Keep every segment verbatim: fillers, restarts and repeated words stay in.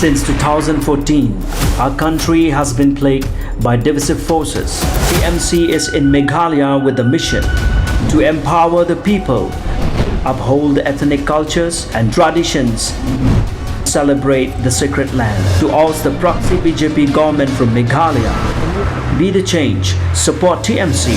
Since two thousand fourteen, our country has been plagued by divisive forces. T M C is in Meghalaya with the mission to empower the people, uphold ethnic cultures and traditions, celebrate the sacred land, to oust the proxy B J P government from Meghalaya. Be the change, support T M C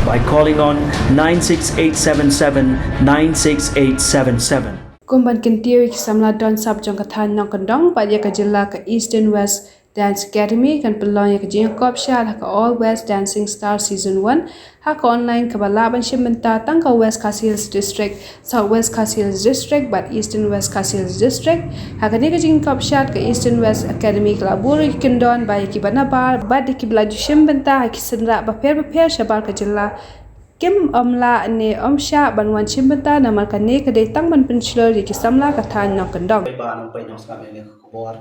by calling on nine six eight seven seven nine six eight seven seven. Kum ban kyntiew ïa ki samla don sap jong ka thaiñ Nongkyndong bad ïa ka jylla, ka Eastern West Dance Academy kan pynlong ïa ka jingïakop shad ha ka All West Dancing Star Season one ha ka online, kaba lah ban shim bynta tang ka West Khasi Hills District, South West Khasi Hills District bad Eastern West Khasi Hills District. Ha kane ka jingïakop shad, ka Eastern West Academy ka la buh ïa ki kyndon ba ïa kiba nabar bad ïa kiba la ju shim bynta ha ki seng bapher bapher shabar ka jylla kim ym lah ne ym shah ban wan shim bynta, namar kane ka dei tang ban pynshlur ïa ki samla ka thaiñ Nongkyndong. Paidbah nongpeit nongsngap ïa kane ka khubor.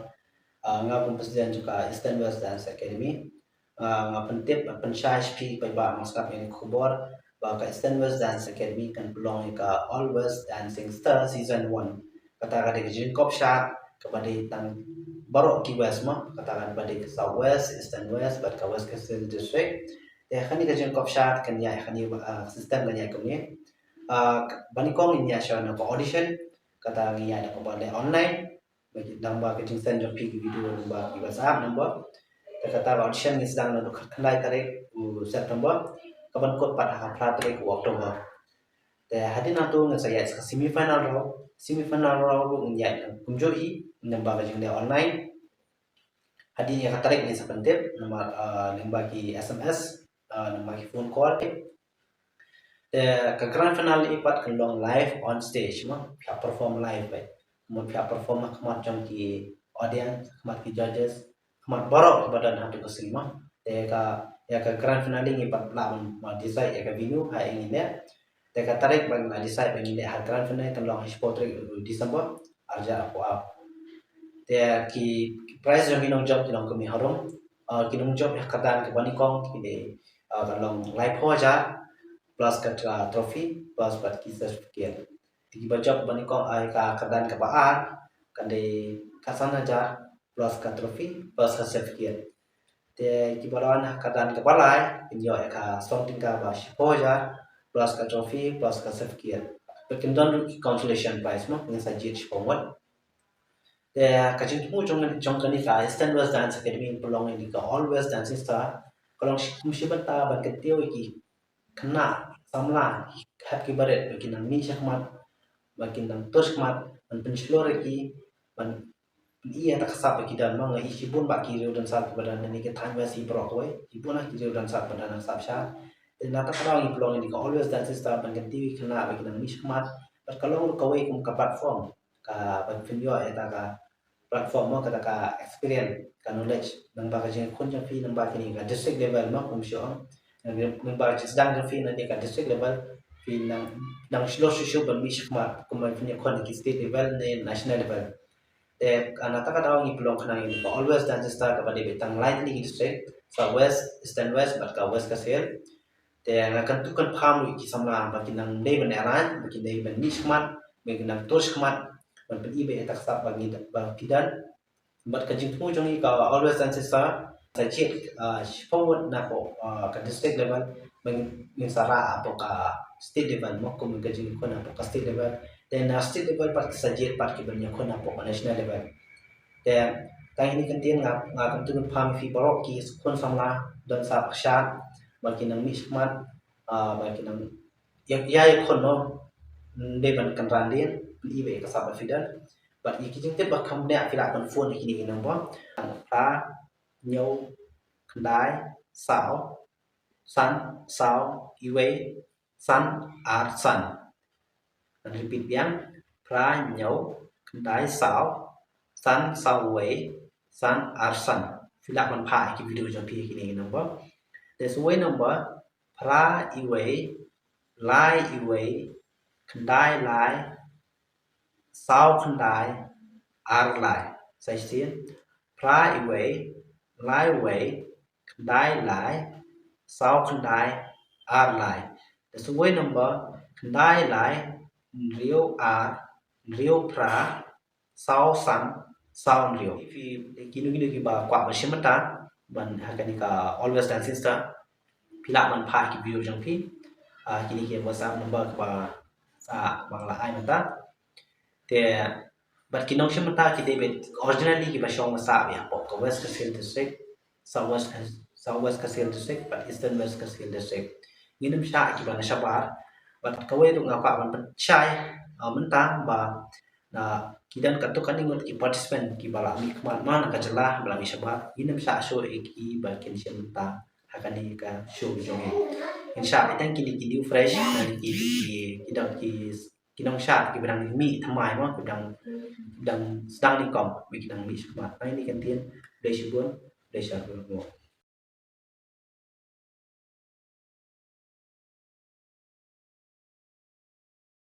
Ah, nga kum president jong ka Eastern West Dance Academy. Ah, nga pyntip, pynshai sha phi paidbah nongsngap ïa kane ka khubor ba ka Eastern West Dance Academy kan pynlong ïa ka All West Dancing Star Season one. Kata ka dei ka jingïakop shad kaba dei tang baroh ki West mo. Kata ka dei ka South West, Eastern West bad ka West Khasi Hills District. Te kane ka jingïakop shad kan ïaid kane, ah, system kan ïaid kumne. Ah, ba nyngkong ngin ïaid sha ka audition, kata ngin ïaid da kaba leh online. Ba ki dang ba ka jingsend jong phi ki video lyngba ki WhatsApp number. Te kata ka audition ngin sdang naduh khatkhyndai tarik u September, kaban kut pat ha ka phra tarik u October. Te hadien nangta ngin sa ïaid sha ka semi final round, semi final round ruh ngin ïaid kumjuh i, lyngba ka jingleh online. Hadien ïa ka tarik ngin sa pyntip namar, ah, lyngba ki S M S, ah, lyngba ki phone call. Te ka grand finale pat kan long live on stage mo, phi hap perform live beit. Mo phi hap perform ha khmat jong ki audience, khmat ki judges, khmat baroh kiba don ha tu ka sngi mo. Te ka, ïa ka grand finale ngin pat lah ban, ban decide ïa ka venue ha ïa ngin leh. Te ka tarik ba ngin decide ba ngin leh ha grand finale kan long ha shiphew tarik u December, arja aku ap. Te ki, ki prize jong ki nongjop ki long kumne harum. Ah, ki nongjop ha ka kyrdan kaba nyngkong ki dei, ah, kan long laiphew hajar plus ka, ah, trophy plus pat ki certificate. Te kiba jop ba nyngkong ha ka kyrdan kaba ar kan dei khatsan hajar plus ka trophy plus ka certificate. Te kiba la wan ha ka kyrdan kaba lai kin ïoh ïa ka song tyngka ba shiphew hajar plus ka trophy plus ka certificate. Bad kin don ruh ki consolation prize mo, ngin sa jied shiphew ngut. Te ka jingthmu jong, jong kane ka Eastern West Dance Academy pynlong ïa kane ka All West Dancing Star ka long shi, kum shi bynta ban kyntiew ïa ki khynnah samla, ki hep ki barit, ba kin nang mih shakhmat, ba kin nang tur shakhmat, ban pynshlur ïa ki, ban pyni ïa kata ka sap ba ki don mo. Nga i shibun bah ki riew dansar kiba don ha kane ka thaiñ West hi baroh kawei, shibun bah ki riew dansar ba don ha ka sap shad. Te na kata ka daw ngi pynlong ïa kane ka All West Dancing Star ban kyntiew ïa ki khynnah ba kin nang mih shakhmat, bad ka long ruh kawei kum ka platform ka ban pynïoh ïa kata ka platform mo, kata ka experience, ka knowledge, nangba ka jingkhun jong phi, nangba kine ka district level mo, kum shu ong. Nangba ka jingsdang jong phi na kane ka district level, phi nang, nang shlur shuh shuh ban mih shakhmat, kumba phin ïakhun ha ki state level ne national level. Te, ah, na kata ka daw ngi pynlong khnang ïa ka All West Dancing Star kaba dei beit tang lai tylli ki district, South West, Eastern West, bad ka West Khasi Hills. Te nga kyntu kynpham ïa ki samla ba kin nang dei ban ïaid, ba kin dei ban mih shakhmat, ba kin nang tur shakhmat, ban pyni beit ïa kata ka sap ba ngi, ba ki don. Bad ka jingthmu jong ngi ka All West Dancing Star, sa jied, ah, shiphew ngut napoh, ah, ka district level, ba ngin, ngin sa rah hapoh ka state level mo, kum ka jingïakhun hapoh ka state level. Te na state level pat ki sa jied pat ki ban ïakhun hapoh ka national level. Te tang ïa kine ki kyntien nga, nga kyntu kynpham ïa phi baroh ki khun samla don sap kyrshah, ba kin nang mih shakhmat, ah, ba kin nang ïa, ïa, ïakhun mo, dei ban kynran dien, pyni beit ïa ka sap ba phi don. Bad ïa ki jingtip ba kham bniah phi lah ban phone ïa kine ki number. Phra, hynñiew, khyndai, saw, san, saw, iwei, san, ar, san. Ngan repeat biang, phra, hynñiew, khyndai, saw, san, saw, wei, san, ar, san. Phi lah ban phah ïa ki video jong phi ïa kine ki number. Te sa wei number, phra, iwei, lai, iwei, khyndai, lai, saw, khyndai, ar, lai. Sa shisien, phra, iwei, lai, wei, khyndai, lai, saw, khyndai, ar, lai. Te sa wei number, khyndai, lai, hynriew, ar, hynriew, phra, saw, san, saw hynriew. Phi, kino kino kiba kwah ban shim bynta ban ha kane ka All West Dancing Star, phi lah ban phah ki video jong phi. Ah, kine ki WhatsApp number kaba sa ba nga la ai mynta. Te bad ki nongshim bynta ki dei beit originally kiba shong ba sah beit hapoh ka West Khasi Hills District, South West, South West Khasi Hills District bad Eastern West Khasi Hills District. Ngin ym shah kiba na shabar. Bad kawei ruh nga kwah ban pynshai, ah, mynta ba na ki don katto katne ngut ki participant kiba la mih khmat na ka jylla ba la mih shabar. Ngin ym shah shuh ïa ki ba kin shim bynta ha kane ka show jong ngi. Ngin shah ïa tang kine ki new fresh, kine ki, ki, ki dang ki, ki nongshad kiba dang mih thymmai mo, kiba dang, dang sdang nyngkong, ki dang mih shakhmat. Ngi ïa ka ktien, khublei shibun, khublei shibun.